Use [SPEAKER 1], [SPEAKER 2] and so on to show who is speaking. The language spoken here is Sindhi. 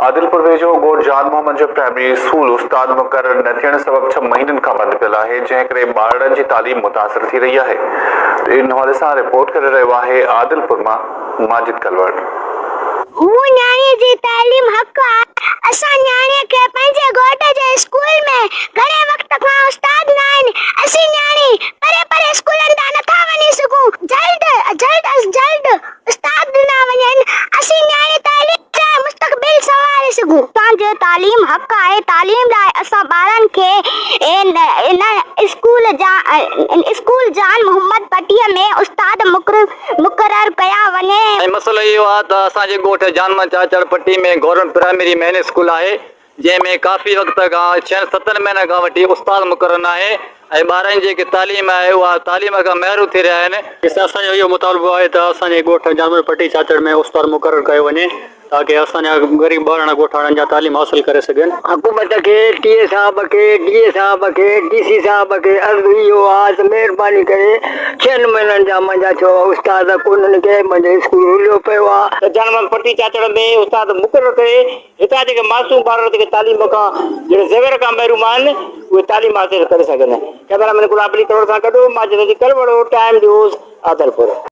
[SPEAKER 1] عادلپور ويجهو ڳوٺ جان محمد جو پرائمري اسڪول استاد مقرر نه ٿيڻ سبب ڇهه مهينن کان بند پيل آهي، جنهن ڪري ٻارڙن جي تعليم متاثر ٿي رهي آهي. ان حوالي سان رپورٽ ڪري رهيو آهي عادلپور مان ماجد ڪلوڙ.
[SPEAKER 2] هو نياڻي جي تعليم حق آهي. اسان نياڻي کي پنهنجي ڳوٺ جي اسڪول ۾ گهڻي وقت کان استاد نه آهن اسين نياڻي پري پري اسڪولن تان نٿا وڃي سگهون جلد جلد از جلد استاد ڏنا وڃن، اسين نياڻي تعليم لاء مستقبل سنواري سگهون. اسان جو تعليم حق آهي، تعليم لاء اسان ٻارن کي ان اسڪول اسڪول جان محمد پٽيء ۾ استاد مقرر ڪيا وڃي.
[SPEAKER 3] ۽ مسئلو اهو آهي ته اسان جي ڳوٺ جان محمد چاچڙ پٽي ۾ گورنمينٽ پرائمري مين اسڪول آهي جنهن ۾ ڪافي وقت کان ڇهن ستن مهينن کان وٺي استاد مقرر ناهي ۽ ٻارن جي جيڪي تعليم آهي اها تعليم کان محروم ٿي رهيا آهن.
[SPEAKER 4] اسان جو اهو مطالبو آهي ته اسان جي ڳوٺ جانور پٽي ڇاڇڙ ۾ استاد مقرر ڪيو وڃي تاڪه اسان جا غريب ٻارڙا ڳوٺاڻن جا تعليم حاصل ڪري سگهن.
[SPEAKER 5] حڪومت کي ٽي اي صاحب کي ڊي اي صاحب کي ڊي سي صاحب کي عرض اهو آهي ته مهرباني ڪري ڇهن مهينن جا منهنجا ڇو استاد ڪونهن ڪي منهنجو اسڪول رليو پيو آهي.
[SPEAKER 6] ته جانور پٽي چاچڙ ۾ استاد مقرر ڪري هتان جيڪي معصوم ٻارڙا جيڪي تعليم کان جهڙي زيور کان محروم آهن اهي تعليم حاصل ڪري سگهن. ڪئميرا مين گلاب علي ڪلوڙ سان گڏ ماجد علي ڪلوڙو، ٽائيم نيوز، عادلپور.